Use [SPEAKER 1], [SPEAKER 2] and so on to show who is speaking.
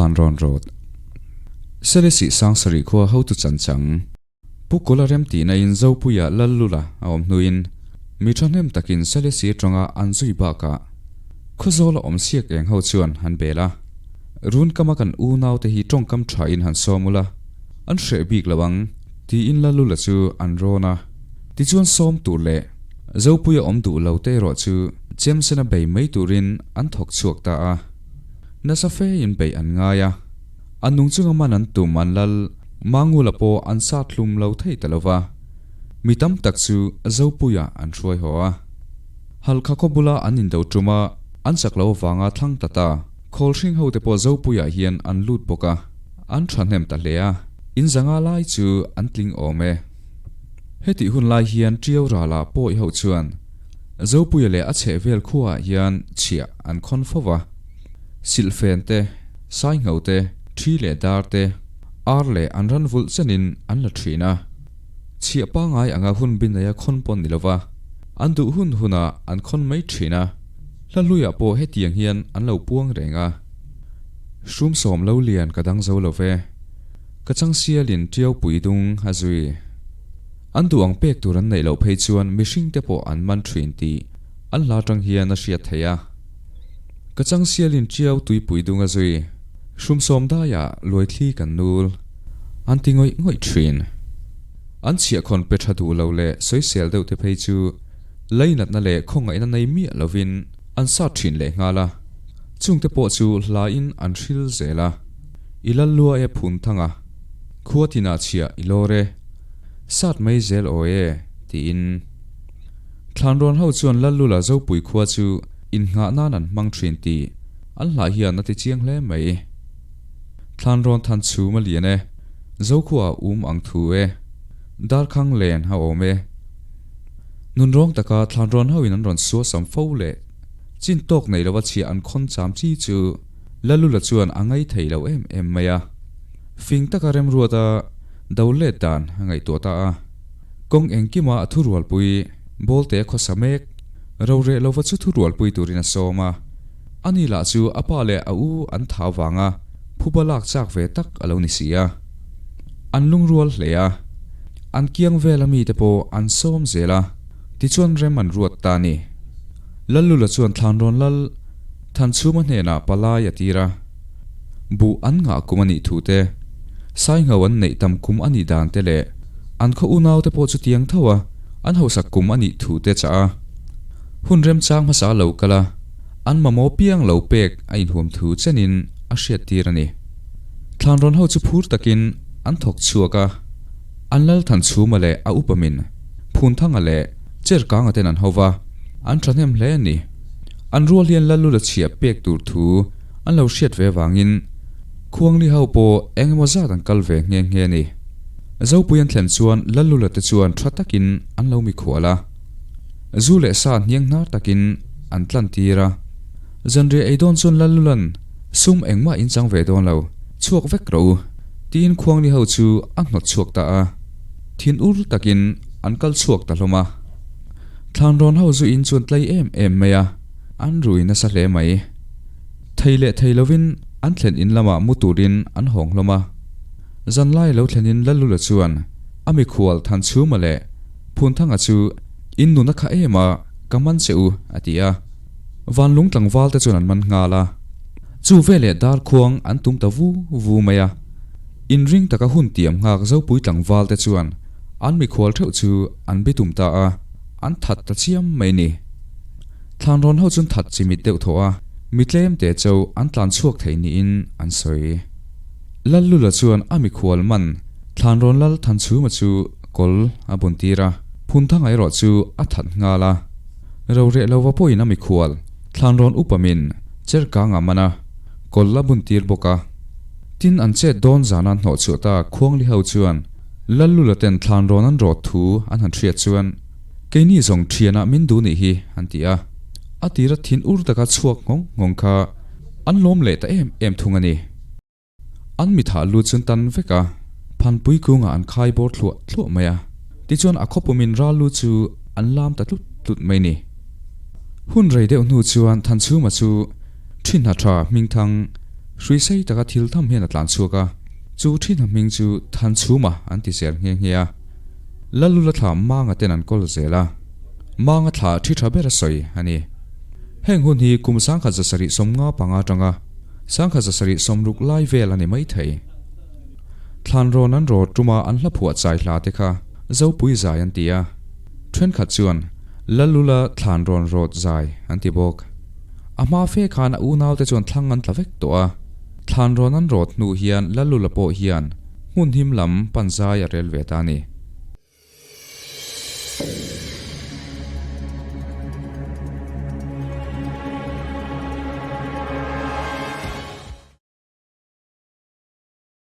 [SPEAKER 1] Thlanrawn Road, Selesih Sangsarih khua hotu chanchang. Pu Kula remtihna in Zopuia Lallula a awm hnuin mi thahnem takin Selesih atanga an zui bakah Khawzawla awm siak eng ho chuan han bel a, Runkama kan unaute hi tawngkam tha in han sawm ula, an hreh bik lo ang tiin Lallula chu an rawn a. Tichuan sawm tur leh Zopuia awm duh lo te erawh chu chemsena bei mai turin an thawk chhuak ta a. Nasa fe in beih an ngai a, an nung chunga man an tum an lal Mangula pawh an sat hlum lo thei ta lo va, mi tam tak chu Zopuia an hruai haw a. Halkha khaw bula an indo tum a, an chak lo avanga thlang ta ta. Khawlhring ho te pawh Zopuiah hian an lut bawk a, an thahnem ta hle a, in zanga lai chu an tling awm e. Hetih hun lai hian Tiau ralah pawi ho chuan Zopuia leh a chhehvel khuaah hian chhiah an khawn fo va, silhfen te, saingho te, thi leh dar te, ar leh an ran vulh chenin an la thin a. Chhiah pangngai anga hun binaia khawn pawn ni lova, an duh hun hunah an khawn mai thin a. Hla hluiah pawh hetiang hian an lo puang reng a. Hrum sawm lo lian ka dang zo lo ve. Ka chang sialin tiau pui dung a zui. An duh ang pek tur an neih loh phei chuan mihring te pawh an man thin tih an hla tang hian a hriat theih a. Ka chang sialin tiau tuipui dung a zui. Hrum sawm daiah luaithli kan nul. An ti ngawih ngawih thin. An chhiahkhawn pe tha duh lo leh sawisel deuh te phei chu Lainatna leh khawngaihna nei miah lovin an sat thin leh nghal a, chungte pawh chu hlain an hril zel a. I lal lua e phun thang a, khua tinah chhiah i lawr e, sat mai zel aw e, tiin. Thlanrawn ho chuan Lallula Zopui khua chu innghah nan an hmang thin tih an hlah hian a ti chiang hle mai. Thlanrawn than chhum a lian e, Zokhuaah um ang thu e, darkhang len a awm e. Nunrawng taka thlanrawn hoin an rawn suasam fo leh chin tawk nei lova chhiah an khawn cham chi chu Lalula chuan a ngai thei lo em em mai a. Fing taka remruata do let dan a ngaihtuah ta a. Kawng engkima a thurualpui Bawlte khawsa mek roreh lova chu thurualpui turin a sawm a. Ani lah chu a pa leh a u an tha vanga phuba lak chak ve tak a lo ni si a. An lungrual hle a. An kiang vela mite pawh an sawm zel a, tichuan rem an ruat ta a ni. Lallula chuan Thlanrawn Lal Thanchhuma hnenah palai a tir a, buh an ngah kum a nih thu te, saingho an neih tam kum a nih dan te leh an khaw unaute pawh chutiang tho a an hausak kum a nih thu te chah a. Hun remchang hmasa lo kal a, an mamawh piang lo pek a inhuam thu chenin a hriattir a ni. Thlanrawn ho chu phur takin an thawk chhuak a. An lal Thanchhuma leh a upa min Phunthanga leh Cherkanga ten an ho va, an thahnem hle a ni. An rual hian Lallula chhiah pek tur thu an lo hriat ve avangin Khuangli ho pawh eng emaw zat an kal ve nghe nghe a ni. Zopui an thlen chuan Lallula te chuan tha takin an lo mikhual a. Zu leh sa hniang hnar takin an tlan tir a. Zanriah ei dawn chuan Lallulan sum engmah in chang ve dawn lo, chhuak vek rawh u. Tiin Khuangli ho chu a hnawt chhuak ta a, thin ur takin an kal chhuak ta hlawm a. Thlanrawn ho zu in chuan tlai em em mai a, an rui nasa hle mai. Thei leh thei lovin an thlen in lamah mu turin an hawng hlawm a. Zanlai lo thlenin Lallula chuan a mikhual Thanchhuma leh Phunthanga chu in nun a kha em a, ka man che u, a ti a. Vanlung tlangval te chuan an man nghal a. Chu veleh darkhuang an tum ta vu vu mai a. Inring taka hun tiam nghak Zopui tlangval te chuan an mikhual theuh chu an bi tum ta a, an that ta chiam mai ni. Thlanrawn ho chuan that chimit deuh thawh a, mi tlem te cho an tlan chhuak thei niin an sawi. Lallula chuan a mikhual man Thlanrawn Lal Thanchhuma chu kawl a bun tir a, Phunthanga erawh chu a that nghal a. Roreh lova pawhin a mikhual Thlanrawn upa min Cherkang a man a, kawl a bun tir bawk a. Tin an chet dawn zana hnawh chhuah ta Khuangli ho chuan Lallula ten Thlanrawn an rawt thu an han hriat chuan keini zawng thianah min duh nih hi an ti a. A tira thin ur taka chhuak nghawng nghawng kha an lawm leh ta em em thung a ni. An mi thah lut chuan tan vek a, phanpui kungah an khai bawr thluah thluah mai a. Tichuan a khawpumin ral lu chu an lam ta tlut tlut mai ni. Hun rei deuh hnu chuan Thanchhuma chu Thinhna tha hmingthang Hrui sei taka thil tham hian a tlan chhuak a, chu thin a hming chu Thanchhuma an ti zel nghe nghe a. Lalula thla Manga ten an kawl zel a, Manga thla thi tha ber a sawi a ni. Heng hun hi kum 1775 atanga 1760 lai vel a ni mai thei. Thlanrawn an rawt tuma an hla phuah chai hla te kha Zopui zai an ti a, thenkhat chuan Lalula thlanrawn rawt zai an ti bawk. A hma fe khan a unaute chuan thlang an tla vek tawh a, thlanrawn an rawt hnu hian Lalula pawh hian hmun him lam pan zai a rel ve ta a ni.